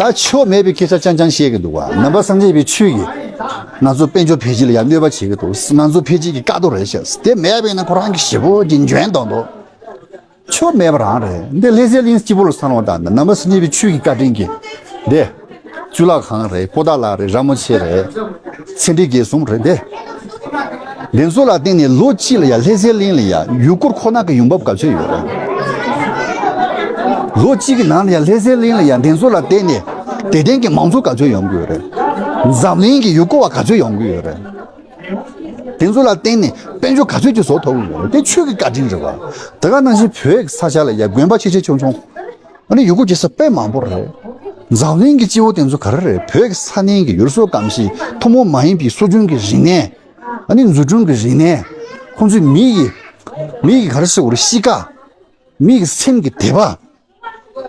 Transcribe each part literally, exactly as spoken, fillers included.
ད་ཆོས་མེད་པའི་སྐད་ཆ་རྐྱང་རྐྱང་བཤད་ཀྱི་འདུག་བ། ནང་པ་སངས་རྒྱས་པའི་ཆོས་ཀྱིས་ང་ཚོ་དཔལ་འབྱོར་འཕེལ་རྒྱས་ལ་ཡང་གནོད་པ་བྱེད་ཀྱི་འདུག་ང་ཚོ་འཕེལ་རྒྱས་ཀྱི་བཀག་རྡོ་རེད་ཤག་དེ་མེད་པ་ཡིན་ན་ཁོ་རང་གི་ཞེ་པོ་ཅིག་འཇོན་ཏོང་ཏོ། ཆོས་མེད་པ་རང་རེད། འདི་ལྷ་སའི་གླིང་སྐྱིད་པོ་ལ་སང་བ་དང་ནང་པ་སངས་རྒྱས་པའི་ཆོས་ཀྱི་བཀའ་དྲིན་གྱིས་འདི། གཙུག་ལག་ཁང་རེད། པོ་ཏཱ་ལ་རེད། ར་མོ་ཆེ་རེད། ཚེ་འདི་དགེ་གསུམ་རེད་འདི། འདི་ཚོ་ལ་བརྟེན་ནས་ལོ་གཅིག་ལ་ཡ་ལྷ་སའི་གླིང་ལ་ཡ་ཡུལ་སྐོར་ཁོ་ན་གི་ཡོང་འབབ་ག་ཚོད་ཡོད་རེད། ལོ་གཅིག་གི་ནང་ལ་ཡ་ལྷ་སའི་གླིང་ལ་ཡ་འདི་ཚོ་ལ་བརྟེན་ནས་དད་ལྡན་གྱི་མང་ཚོགས་ག་ཚོད་ཡོང་གི་ཡོད་རེད། འཛམ་གླིང་གི་ཡུལ་སྐོར་བ་ག་ཚོད་ཡོང་གི་ཡོད་རེད། དེ་ཚོ་ལ་བརྟེན་ནས་དཔལ་འབྱོར་ག་ཚོད་ཀྱི་བཟོ་ཐུབ་ཀྱི་ཡོད་རེད། དེ་ཆོས་ཀྱི་བཀའ་དྲིན་རེད་བ། དེ་ག་ནང་བཞིན་བོད་ཀྱི་ས་ཆ་ལ་ཡ་དགོན་པ་ཆེ་ཆེ་ཆུང་ཆུང་། ཨ་ནི་ཡུལ་སྐོར་བྱེད་ས་དཔེ་མང་པོ་རེད། འཛམ་གླིང་གི་སྤྱི་བོ་དེ་ཚོ་ག་རེ་རེད། བོད་ཀྱི་ས་གནས་ཀྱི་ཡུལ་སྲོལ་གོམས་གཤིས་ཐུན་མོང་མ་ཡིན་པའི་སྲོལ་རྒྱུན་གྱི་རིག་གནས། ཨ་ནི་འཛུགས་སྐྲུན་གྱི་རིག་གནས། ཁོང་ཚོའི་མི་ཡི། མི་ཡི་ག་རེ་ཟེར་དགོས་རེད། གཤིས་ཀ། མི་ཡི་སེམས་ཀྱི་དད་པ།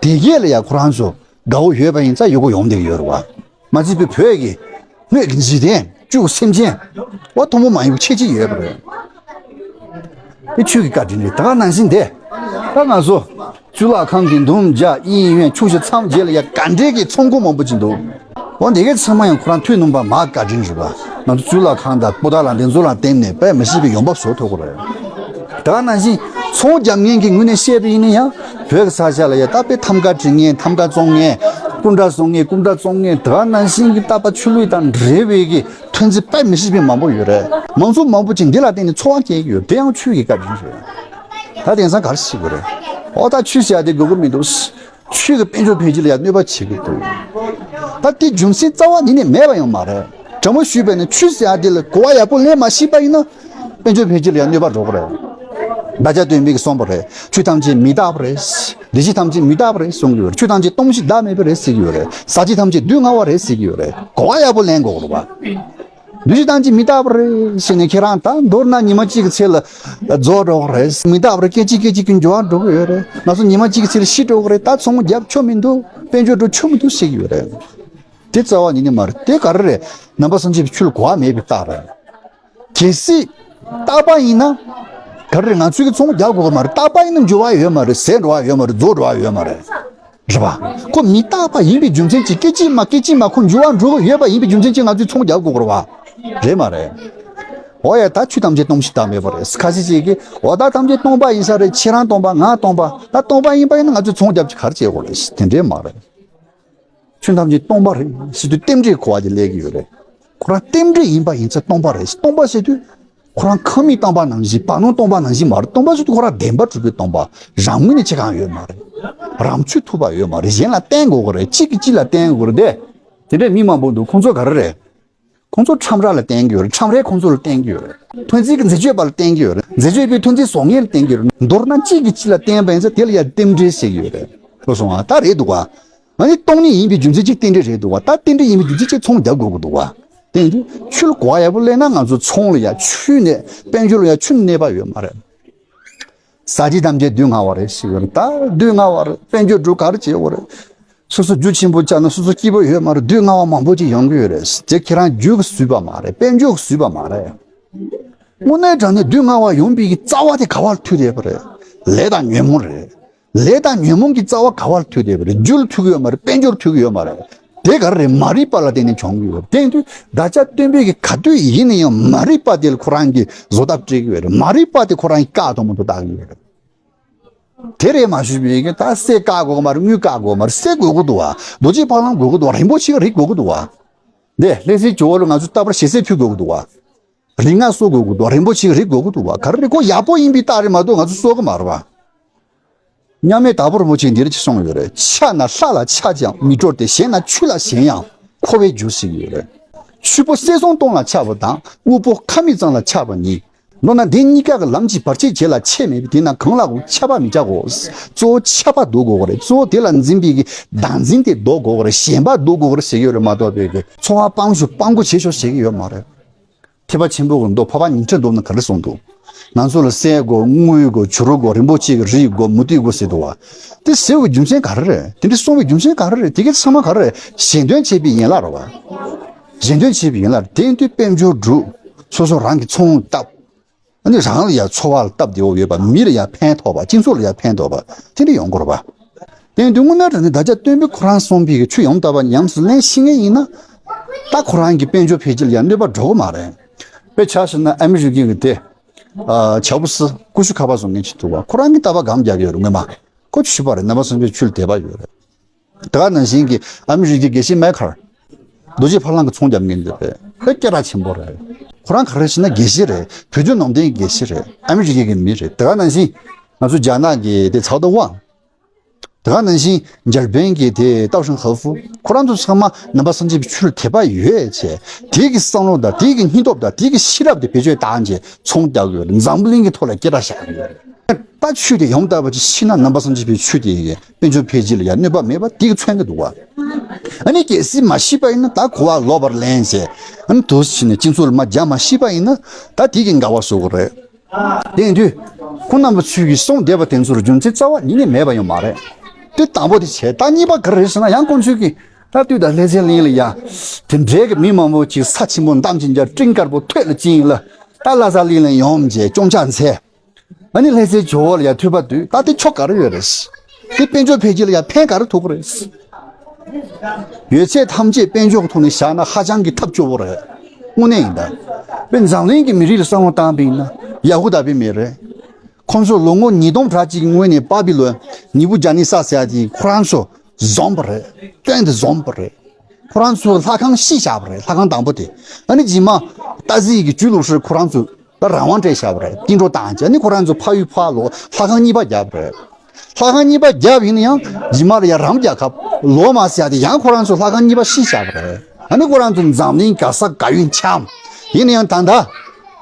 དེ་གས་ལ་ཡ་ཁོ་རང་ཚོ་དགའ་བོ་ཡོད་པ་ཡིན་ཙང་ཡུལ་སྐོར་ཡོང་བསྡད་ཀྱི་ཡོད་རེད་བ། མ་ཚད་པའི་བོད་ཀྱི་སྣོད་ཀྱི་འཇིག་རྟེན་བཅུ་སེམས་ཅན་བ་ཐུན་མོང་མ་ཡིན་པ་ཁྱད་ཅིག་ཡོད་པ་རེད། དེ་ཆོས་ཀྱི་བཀའ་དྲིན་རེད། ད་ག་ནང་བཞིན་དེ། ད་ང་ཚོ་གཙུག་ལག་ཁང་གི་འདུམ་བྱ་ཨིན་ཡོན་ཆུ་བཞི་མཚམས་བརྒྱད་ལ་ཡ་ག་འདྲའི་གི་ཚོང་ཁང་མང་པོ་ཅིག་འདུག་འོ་འདི་གའི་ཚང་མ་ཡང་ཁོ་རང་ཐུགས་སྣང་བ་མ་བཀའ་དྲིན་རེད་བ། ང་ཚོ་གཙུག་ལག་ཁང་དང་པོ་ཏཱ་ལ་འདི་ཚོ་ལ་བརྟེན་ནས་དཔེ་མི་སྲིད་པའི་ཡོང་འབབ་བཟོ་ཐུབ་ཀྱི་རེད། དེ་ག་ནང་བཞིན་ཚོང་རྒྱག་མཁན་གྱི་ངོས་ནས་བཤད་པ་ཡིན་ན་ཡང་བོད་ཀྱི་ས་ཆ་ལ་ཡ་ད་དཔེ་ཐམ་ག་བྲི་མཁན་ཐམ་ག་བཙོང་མཁན་སྐུ་འདྲ་བཙོང་མཁན་སྐུ་འདྲ་བཙོང་མཁན་དེ་ག་ནང་བཞིན་གྱི་རྟ་པ་ཆུ་ལུད་དང་འབྲེལ་བའི་གི་ཐོན་རྫས་དཔེ་མི་སྲིད་པའི་མང་པོ་ཡོད་རེད། མང་ཚོགས་མང་པོ་ཅིག་འདི་ལ་བརྟེན་ནས་འཚོ་བ་སྐྱེལ་གྱི་ཡོད། དེ་ཡང་ཆོས་ཀྱི་བཀའ་དྲིན་རེད། ད་དེང་སང་ག་རེ་བྱེད་དགོས་རེད། ཨོ་ད་ཆོས་ཟེར་ཡ་དེ་དགོས་ཀྱི་མི་འདུག་ཆོས་ཀྱི་དཔལ་འབྱོར་འཕེལ་རྒྱས་ལ་ཡང་གནོད་པ་བྱེད་ཀྱི་འདུག་ད་དེ་རྒྱུ་མཚན་རྩ་བ་ཉིད་ནས་མེད་པ་ཡང་མ་རེད། དྲང་མོ་ཞུས་པ་ཡིན་ན་ཆོས་ཟེར་ཡ་དེ་ལ་གོ་བ་ཡག་པོ་ལེན་མ་ཤེས་པ་ཡིན་ན་དཔལ་འབྱོར་འཕེལ་རྒྱས་ལ་ཡང་གནོད་པ་འགྲོ་གི་རེད། བདག་ཅག་སྟོན་པས་གསུངས་པ་རེད། ཆོས་ཐམས་ཅད་མི་རྟག་པ་རེད། བདེ་གཤེགས་ཐམས་ཅད་མི་རྟག་པ་རེད་གསུང་གི་ཡོད་རེད། ཆོས་ཐམས་ཅད་སྟོང་ཞིང་བདག་མེད་པ་རེད་ཟེར་གྱི་ཡོད་རེད། ཟག་བཅས་ཐམས་ཅད་སྡུག་བསྔལ་བ་རེད་ཟེར་གྱི་ཡོད་རེད། གོ་བ་ཡག་པོ་ལེན་དགོས་རེད་བ། བདུད་བཞི་ཐམས་ཅད་མི་རྟག་པ་རེད་ཟེར་ནས་ཁྱེད་རང་ད་མདོར་ན་ཉི་མ་གཅིག་གི་ཚེ་ལ་རྫོགས་འགྲོ་གི་རེད། མི་རྟག་པ་རེད། སྐད་ཅིག་སྐད་ཅིག་གི་འགྱུར་བ་འགྲོ་གི་ཡོད་རེད། ང་ཚོ་ཉི་མ་གཅིག་གི་ཚེ་ལ་ཤི་འགྲོ་གི་རེད། ད་ཚོང་རྒྱབ་ཆོ་མི་འདུག་དཔལ་འབྱོར་འགྲོ་ཆོ་མི་འདུག་ཟེར་གྱི་ཡོད་རེད། དེ་རྩ་བ་ཉིད་ནས་མ་རེད། དེ་ག་རེ་རེད། ནང་པ་སངས་རྒྱས་པའི་ཆོས་ལ་གོ་བ་མེད་པའི་རྟགས་རེད། གལ་སྲིད་རྟག་པ་ཡིན་ན་ག་རེ་རེད། ང་ཚོས་ཀྱི་ཚོང་རྒྱག་དགོས་ཀྱི་མ་རེད། རྟག་པ་ཡིན་ན་འགྱུར་བ་ཡོད་མ་རེད། ཟད་འགྲོ་བ་ཡོད་མ་རེད། རྫོགས་འགྲོ་བ་ཡོད་མ་རེད། རེད་པ། ཁོ་མི་རྟག་པ་ཡིན་པའི་རྒྱུ་མཚན་གྱིས་སྐད་ཅིག་མ་སྐད་ཅིག་མ་ཁོ་འགྱུར་བ་འགྲོ་གི་ཡོད་པ་ཡིན་པའི་རྒྱུ་མཚན་གྱིས་ང་ཚོས་ཚོང་རྒྱག་དགོས་ཀྱི་རེད་པ། རེད་མ་རེད། འོ་ཡ་ད་ཆོས་ཐམས་ཅད་སྟོང་ཞིང་བདག་མེད་པ་རེད། ཁ་ཤས་ཅིག་གིས་འོ་ད་ཐམས་ཅད་སྟོང་པ་ཡིན་ས་རེད། ཁྱེད་རང་སྟོང་པ་ང་སྟོང་པ། ད་སྟོང་པ་ཡིན་པ་ཡིན་ན་ང་ཚོས་ཚོང་རྒྱབ་ཀྱི་ག་རེ་བྱེད་དགོས་རེད། དེ་འདྲས་མ་རེད། ཆོས་ཐམས་ཅད་སྟོང་པ་རེད་ཟེར་དུས་རྟེན་འབྲེལ་གོ་བ་དེ་སླེབས་ཀྱི་ཡོད་རེད། ཁོ་རང་རྟེན་འབྲེལ་ཡིན་པ་ཡིན་ཙང་སྟོང་པ་རེད། སྟོང་པ་ཟེར་དུས་ཁོ་རང་ཁང་མིག་སྟོང་པ་ནང་བཞིན་བར་སྣང་སྟོང་པ་ནང་བཞིན་མ་རེད། སྟོང་པ་ཟེར་དུས་ཁོ་རང་བདེན་པར་གྲུབ་པའི་སྟོང་པ། རང་ངོས་ནས་ཆེ་གང་ཡོད་མ་རེད། རང་ཚུགས་ཐུབ་པ་ཡོད་མ་རེད། གཞན་ལ་བརྟེན་དགོས་ཀྱི་རེད། གཅིག་གིས་གཅིག་ལ་བརྟེན་དགོས་རེད་དེ། དེ་འདྲའི་མི་མང་པོ་འདུག་ཁོང་ཚོ་ག་རེ་རེད། ཁོང་ཚོ་ཁྲོམ་ར་ལ་བརྟེན་གྱི་ཡོད་རེད། ཁྲོམ་རས་ཁོང་ཚོ་ལ་བརྟེན་གྱི་ཡོད་རེད། ཐོན་རྫས་ཀྱི་འཛད་སྤྱོད་པ་ལ་བརྟེན་གྱི་ཡོད་རེད། འཛད་སྤྱོད་པའི་ཐོན་རྫས་བཟོ་མཁན་ལ་བརྟེན་གྱི་ཡོད་རེད། མདོར་ན་གཅིག་གིས་གཅིག་ལ་བརྟེན་པ་ཡིན་ཙང་དེ་ལ་ཡང་རྟེན་འབྲེལ་ཟེར་གྱི་ཡོད་རེད། ལོ་སོང་ང་ད་རེད་འདུག་ག་ང་ནི་སྟོང་ཉིད་ཡིན་པའི་རྒྱུ་མཚན་གྱིས་རྟེན་འབྲེལ་རེད་འདུག་ག་ད་རྟེན་འབྲེལ་ཡིན་པའི་རྒྱུ་མཚན་གྱིས་ཚོང་རྒྱག་དགོས་ཀྱི་འདུག་ག་དེ་ཡིན་དུས་ཆོས་ལ་གོ་བ་ཡག་པོ་སླེབས་ན་ང་ཚོ་ཚོང་ལ་ཡ་ཆུ་ནས་དཔལ་འབྱོར་ལ་ཡ་ཆུ་ནས་གནོད་པ་ཡོད་མ་རེད། ཟག་བཅས་ཐམས་ཅད་སྡུག་བསྔལ་བ་རེད་ཟེར་གྱི་ཡོད་རེད། ད་སྡུག་བསྔལ་བ་རེད། དཔལ་འབྱོར་འགྲོ་ག་རེ་བྱེད་དགོས་རེད། སོ་སོ་རྒྱུ་ཆེན་པོ་བཅག་ན་སོ་སོ་སྐྱིད་པོ་ཡོད་མ་རེད། སྡུག་བསྔལ་བ་མང་པོ་ཅིག་ཡོང་གི་ཡོད་རེད། དེ་ཁྱེད་རང་རྒྱུ་གིས་བཟོས་པ་མ་རེད། དཔལ་འབྱོར་གྱིས་བཟོས་པ་མ་རེད། དངོས་གནས་དྲང་གནས་སྡུག་བསྔལ་བ་ཡོང་བའི་གི་རྩ་བ་དེ་ག་བར་ཐུག་བསྡད་པ་རེད། ལས་དང་ཉོན་མོངས་རེད། ལས་དང་ཉོན་མོངས་ཀྱི་རྩ་བ་ག་བར་ཐུག་བསྡད་པ་རེད། རྒྱུ་ལ་ཐུག་གི་ཡོད་མ་རེད། དཔལ་འབྱོར་ཐུག་གི་ཡོད་མ་རེད། དེ་ག་རེ་རེད། མ་རིག་པ་ལ་བརྟེན་ནས་བྱུང་གི་ཡོད་རེད། དེ་ཡིན་དུས་བདག་ཅག་སྟོན་པས་གི་ག་དུས་ཡིན་ན་ཡང་མ་རིག་པ་དེ་ལ་ཁོ་རང་གིས་བཟོ་ལྟ་སྤྲད་ཀྱི་ཡོད་རེད། མ་རིག་པ་དེ་ཁོ་རང་གིས་བཀག་ཐུབ་མི་ཐུབ་བལྟ་གི་ཡོད་རེད། དེ་རེད་མ་ཞུས་པའི་གི་ད་གསེར་བཀག་དགོས་མ་རེད། དངུལ་བཀག་དགོས་མ་རེད། གསེར་དགོས་ཀྱི་འདུག་བ། རྡོ་རྗེ་ཕ་བོང་དགོས་ཀྱི་འདུག་བ། རིན་པོ་ཆེ་གི་རིགས་དགོས་ཀྱི་འདུག་བ། འདི་ལྷ་སའི་ཇོ་བོ་ལ་ང་ཚོ་རྟ་པར་ཞལ་ཟས་ཕུལ་དགོས་ཀྱི་འདུག་བ། རིགས་ལྔ་གསོ་དགོས་ཀྱི་འདུག་རིན་པོ་ཆེའི་རིགས་དགོས་ཀྱི་འདུག་བ། ག་རེ་རེད། ཁོ་ཡག་པོ་ཡིན་པའི་རྟགས་རེད་མ་གཏོགས་ང་ཚོ་གསོ་གི་མ་རེད་བ། མཉམ་མེད་དྭགས་པོ་རིན་པོ་ཆེས་འདི་རེད་ཅེས་གསུངས་ཡོད་རེད། ཕྱག་ན་ལྷ་ལ་ཕྱག་ཀྱང་མི་སྤྲོ་སྟེ། ཞེན་ན་ཆུ་ལ་ཞེན་ཡང་འཁོར་བའི་རྒྱུ་ཟེར་གྱི་ཡོད་རེད། ཆུ་བོ་སྲས་ཟུང་སྟོང་ལ་ཆགས་པ་དང་དབུལ་པོ་ཁ་མིག་ཙམ་ལ་ཆགས་པ་ཉིད། མདོར་ན་འདི་གཉིས་ཀ་གི་ལམ་གྱི་བར་ཆད་བྱེད་ལ་ཆད་མེད་པས། དེས་ན་གང་ལ་འོང་ཆགས་པ་མི་བྱ་གོ། གཙོ་བོ་ཆགས་པ་ཟློག་དགོས་ཀྱི་རེད། གཙོ་བོ་དེ་ལ་འཛིན་པའི་གི་བདག་འཛིན་དེ་ཟློག་དགོས་ཀྱི་རེད། ཞེན་པ་ཟློག་དགོས་ཀྱི་རེད་ཟེར་གྱི་ཡོད་རེད་མ་གཏོགས་པའི་གི་འཚོ་བ་སྤང་ཞོག་སྤང་དགོས་བྱེད་ཞོག་ཟེར་གྱི་ཡོད་མ་རེད། ཐེག་པ་ཆེན་པོ་གི་མདོ་འཕགས་པ་ཉི་ཁྲི་བསྡོམས་ན་ག་རེ་གསུངས་འདུག་ང་ཚོ་ལ་གསེར་དགོས། དངུལ་དགོས། བྱུ་རུ་དགོས། རིན་པོ་ཆེ་གི་རིགས་དགོས། མུ་ཏིག་དགོས་ཟེར་འདུག་བ། དེ་ཟེར་བའི་རྒྱུ་མཚན་ག་རེ་རེད། དེ་འདྲ་གསུངས་པའི་རྒྱུ་མཚན་ག་རེ་རེད། དེ་གའི་ཚང་མ་ག་རེ་རེད། གཞན་དོན་བྱེད་པའི་ཡན་ལག་རེད་བ། གཞན་དོན་བྱེད་པའི་ཡན་ལག་རེད། དེ་ཡིན་དུས་དཔལ་འབྱོར་སྒྲུབ། སོ་སོ་རང་གི་ཚོང་བཏབ། ཨ་ནི་རང་ལ་ཡང་འཚོ་བ་ལ་སྟབས་བདེ་བོ་ཡོད་པ། མི་ལ་ཡང་ཕན་ཐོགས་པ། སྤྱི་ཚོགས་ལ་ཡང་ཕན་ཐོགས་པ་དེ་འདྲ་ཡོང་དགོས་རེད་བ། དེ་ཡིན་དུས་དངོས་གནས་དྲང་གནས་བདག་ཅག་སྟོན་པས་ཁོ་རང་གསུངས་པའི་གི་ཆོས་ཡོངས་དག་པ་ཉམས་སུ་ལེན་ཤེས་མཁན་ཡིན་ན། ད་ཁོ་རང་གི་དཔལ་འབྱོར་འཕེལ་རྒྱས་ལ་ཡང་གནོད་པ་འགྲོ་གི་མ་རེད། དཔེ་ཆ་བཞག་ན་ཨ་མི་རི་ཀའི་གི་དེ། ཨ། ཆབ་སྲིད་ཀུ་ཤུ་ཁ་པར་བཟོ་མཁན་ཅིག་འདུག་བ། ཁོ་རང་གིས་རྟ་པ་སྒམ་རྒྱག་གི་ཡོད་རེད་སྔོན་མ། ཁོ་ཆོས་པ་རེད། ནང་པ་སངས་རྒྱས་ཆོས་ལ་དད་པ་ཡོད་རེད། དེ་ག་ནང་བཞིན་གྱི་ཨ་མི་རི་ཀའི་དགེ་བཤེས་མེ་ཁར། རྡོ་རྗེ་ཕ་ལྷ་གི་ཚོང་རྒྱབ་མཁན་དེ་རེད། དཔེ་སྐད་གྲགས་ཆེན་པོ་རེད། ཁོ་རང་ག་རེ་ཟེར་ན་དགེ་བཤེས་རེད། བོད་བརྒྱུད་ནང་བསྟན་གྱི་དགེ་བཤེས་རེད། ཨ་མི་རི་ཀའི་གི་མི་རེད། དེ་ག་ནང་བཞིན་ང་ཚོ་རྒྱ་ནག་གི་དེ་ཚའོ་ཏེ་ཝང་། དེ་ག་ནང་བཞིན་འཇར་པན་གྱི་དེ་ཏའོ་ཧྲན་ཧེ་ཧྥུ། ཁོ་རང་ཚོ་ཚང་མ་ནང་པ་སངས་རྒྱས་པའི་ཆོས་ལ་དད་པ་ཡོད་བྱས། དེ་གི་བསམ་བློ་དང་དེ་གི་སྙིང་སྟོབས་དང་དེ་གི་ཤེས་རབ་དེ་བེད་སྤྱོད་བཏང་བྱས་ཚོང་རྒྱག་གི་ཡོད་རེད། འཛམ་བུ་གླིང་གི་ཐོག་ལ་སྐད་གྲགས་བཞག་གི་ཡོད་རེད། ད་ཆོས་དེ་ཡོངས་དག་པ་ཅིག་ཤེས་ན་ནང་པ་སངས་རྒྱས་པའི་ཆོས་དེ་ཡི་དཔལ་འབྱོར་འཕེལ་རྒྱས་ལ་ཡང་གནོད་པ་མེད་པ་དེ་གི་མཚོན་གྱི་འདུག་བ། ཨ་ནི་གལ་སྲིད་མ་ཤེས་པ་ཡིན་ན་ད་གོ་བ་ལོག་པར་ལེན་བྱས། ཨ་ནི་དུ་ཕྱིན་ནས་སྤྱི་ཚོགས་ལ་མ་རྒྱག་མ་ཤེས་པ་ཡིན་ན་ད་དེ་གི་འགལ་བ་བཟོ་གི་རེད། དེ་ཡིན་དུས། ཁོང་རྣམ་པ་ཚོས་ཀྱིས་གསུངས་བསྡད་པ་དེ་ཚོར་རྒྱུ་མཚན་རྩ་བ་ཉིད་ནས་མེད་པ་ཡང་མ་རེད། དེ་དང་པོ་དེ་བྱས། ད་གཉིས་པ་ག་རེ་རེད་ཟེར་ན་ཡང་ཁོང་ཚོས་ཀྱིས་ད་དུས་ད་ལྷ་སའི་གླིང་ལ་ཡ། དེ་འདྲའི་གི་མི་མང་པོ་ཅིག་ས་ཆེན་པོ་འདམ་གྱིན་རྒྱ་སྤྲིན་དཀར་པོ་ཐོད་ལ་བཅིངས་ལ། ད་ལྷ་ས་གླིང་ལ་ཡོང་བྱས་སྐྱོང་ཆ་འཚལ། ཨ་ནི་ལྷ་སའི་ཇོ་བོ་ལ་ཡ་ཐོས་པ་དུས་ད་དེ་ཆོ་ག་རེ་ཡོད་རེད། དེ་དཔལ་འབྱོར་འཕེལ་རྒྱས་ལ་ཡ་ཕན་ག་རེ་ཐོགས་ཀྱི་རེད། ཡོད་ཚད་ཐམས་ཅད་དཔལ་འབྱོར་གྱི་ཐོག་ནས་བཞག་ན་ཧ་ཅང་གི་ཐབས་སྐྱོ་བོ་རེད། དངོས་གནས་ཡིན་ད། དཔེ་འཛམ་གླིང་གི་མི་རིགས་ལ་བསམ་བློ་བཏང་པ་ཡིན་ན་ཡ་ཧུ་དཱ་པའི་མི་རེད། ཁོང་ཚོ་ལོ་ངོ་ཉིས་སྟོང་གྲ་གཅིག་གི་སྔོན་ནས་པ་བི་ལོན་ནི་བུ་ཇ་ནི་ས་ཟེར་ཡ་དེ་ཁོ་རང་ཚོ་བཟུང་པ་རེད། བཙོན་དུ་བཟུང་པ་རེད། ཁོ་རང་ཚོ་ལྷ་ཁང་བཤིག་བཞག་པ་རེད། ལྷ་ཁང་དང་པོ་དེ། ཨ་ནི་རྗེས་མ་ཏཱ་ཟི་ཡི་གི་ཇུས་ལུགས་སྲོལ་ཁོ་རང་ཚོ་ད་རང་དབང་སྤྲད་བཞག་པ་རེད། བསྟུད་འགྲོ་བཏང་བྱས་ཨ་ནི་ཁོ་རང་ཚོ་ཕ་ཡུལ་ཕར་ལོག་ལྷ་ཁང་གཉིས་པ་བརྒྱབ་པ་རེད། ལྷ་ཁང་གཉིས་པ་བརྒྱབ་ཡིན་ན་ཡང་རྗེས་མ་ལ་ཡང་རང་རྒྱལ་ཁབ་ལོ་མ་ཟེར་ཡ་དེ་ཡང་ཁོ་རང་ཚོ་ལྷ་ཁང་གཉིས་པ་བཤིག་བཞག་པ་རེད། ཨ་ནི་ཁོ་རང་ཚོ་འཛམ་གླིང་ག་ས་ག་ཡུན་འཁྱམས། ཡིན་ན་ཡང་ད་ལྟ་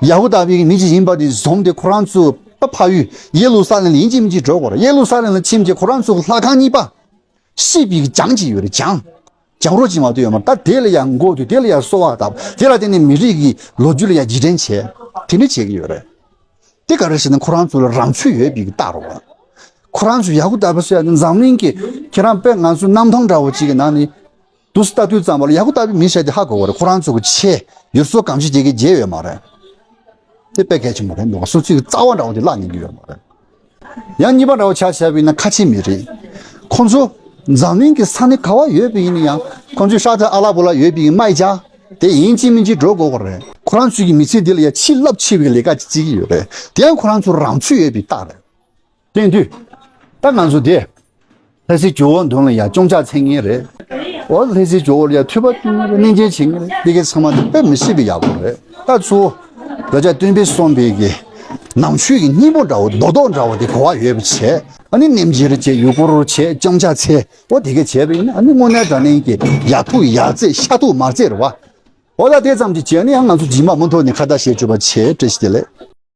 ཡ་ཧུ་དཱ་པའི་མི་ཅིག་ཡིན་པ་དེ་བཟུང་སྟེ་ཁོ་རང་ཚོ་ཕ་ཕ་ཡུལ་ཡེ་ལུ་ས་ལེམ་ལ་ཡིན་གཅིག་མིན་གཅིག་འགྲོ་དགོས་རེད། ཡེ་ལུ་ས་ལེམ་ལ་ཕྱིན་བྱས་ཁོ་རང་ཚོ་ལྷ་ཁང་གཉིས་པ་བཤིག་པའི་གྱང་ཅིག་ཡོད་རེད། གྱང་། གྱང་རོ་ཅིག་མ་གཏོགས་ཡོད་མ་རེད། ད་དེ་ལ་ཡང་མགོ་བཏུད། དེ་ལ་ཡང་གསོལ་བ་བཏབ། དེ་ལ་བརྟེན་ནས་མི་རིགས་ཀྱི་ལོ་རྒྱུས་ལ་ཡང་རྗེས་དྲན་བྱས། དེ་འདྲ་བྱེད་ཀྱི་ཡོད་རེད། དེ་ག་རེ་ཟེར་ན་ཁོ་རང་ཚོ་ལ་རང་ཚུགས་ཡོད་པའི་རྟགས་རེད་བ། ཁོ་རང་ཚོ་ཡ་ཧུ་དཱ་པ་ཟེར་ཡ་དེ་འཛམ་གླིང་གི་ཁྱེད་རང་དཔེ་ང་ཚོ་གནམ་ཐང་འདྲ་བོ་ཅིག་གི་ནང་ནས་དུས་སུ་ལྟ་དུས་ཙམ་པ་ལ་ཡ་ཧུ་དཱ་པའི་མི་ཟེར་དེ་ཧ་གོ་གི་རེད། ཁོ་རང་ཚོ་གི་ཆེ་ཡུལ་སྲོལ་གང་ཅི་དེ་གི་བརྗེད་ཡོད་མ་རེད། དེ་དཔེ་གལ་ཆེན་པོ་རེད་འདུག་སོ་སོའི་རྩ་བ་འདྲ་བོ་དེ་བརླག་ཉན་གྱི་ཡོད་མ་རེད། ཡང་གཉིས་པ་འདྲ་བོ་ཆ་བཞག་པ་ཡིན་ན་ཁ་ཆེ་མི་རིགས་ཁོང་ཚོ་འཛམ་གླིང་གི་ས་གནས་ག་བ་ཡོད་པ་ཡིན་ན་ཡང་ཁོང་ཚོའི་ཤར་ཐ་ཨ་ལ་པོ་ལ་ཡོད་པའི་སྨད་ཆ་དེ་ཡིན་གཅིག་མིན་གཅིག་འགྲོ་དགོས་པ་རེད། ཁོ་རང་ཚོའི་གི་མི་ཚེ་འདི་ལ་ཡང་ཆེས་རླབས་ཆེ་བའི་ལས་ཀ་ཅིག་བྱེད་ཀྱི་ཡོད་རེད། དེ་ཡང་ཁོ་རང་ཚོ་རང་ཚུགས་ཡོད་པའི་རྟགས་རེད། དེ་ཡིན་དུས་ད་ང་ཚོ་དེ། ལྷ་སའི་ཇོ་བོ་མདུན་ལ་ཡང་སྐྱོང་ཕྱག་འཚལ་མཁན་རེད། འོ་ལྷ་སའི་ཇོ་བོ་ལ་ཡང་ཐོས་པ་སྐྱོང་མཁན་རེད། གནས་མཇལ་བྱེད་མཁན་རེད། དེ་གའི་ཚང་མ་དེ་དཔེ་མི་སྲིད་པའི་ཡག་པོ་རེད། ད་ཚོ་བོད་རྒྱལ་སྟོན་པས་གསུངས་པའི་གི་ནང་ཆོས་ཀྱི་སྙིང་པོ་འདྲ་བོ་རྡོག་རྡོག་འདྲ་བོ་དེ་གོ་བ་ཡོད་པ་བྱས། ཨ་ནི་གནས་མཇལ་བྱས་ཡུལ་སྐོར་བྱས་སྐྱོང་ཕྱག་འཚལ་འོ་དེ་གའི་བྱས་པ་ཡིན་ན་ཨ་ནི་དངོས་གནས་དྲང་གནས་ཀྱི་ཡ་ཐུག་ཡ་རྩེ་ཤ་ཐུག་མ་རྩེ་རེད་བ། འོ་ད་དེ་ཙམ་གྱིས་བྱས་ནས་ཡང་ང་ཚོ་རྗེས་མ་མུ་མཐུད་ནས་ཁ་བརྡ་བྱེད་བཅུག་པ་བྱས། བཀྲ་ཤིས་བདེ་ལེགས།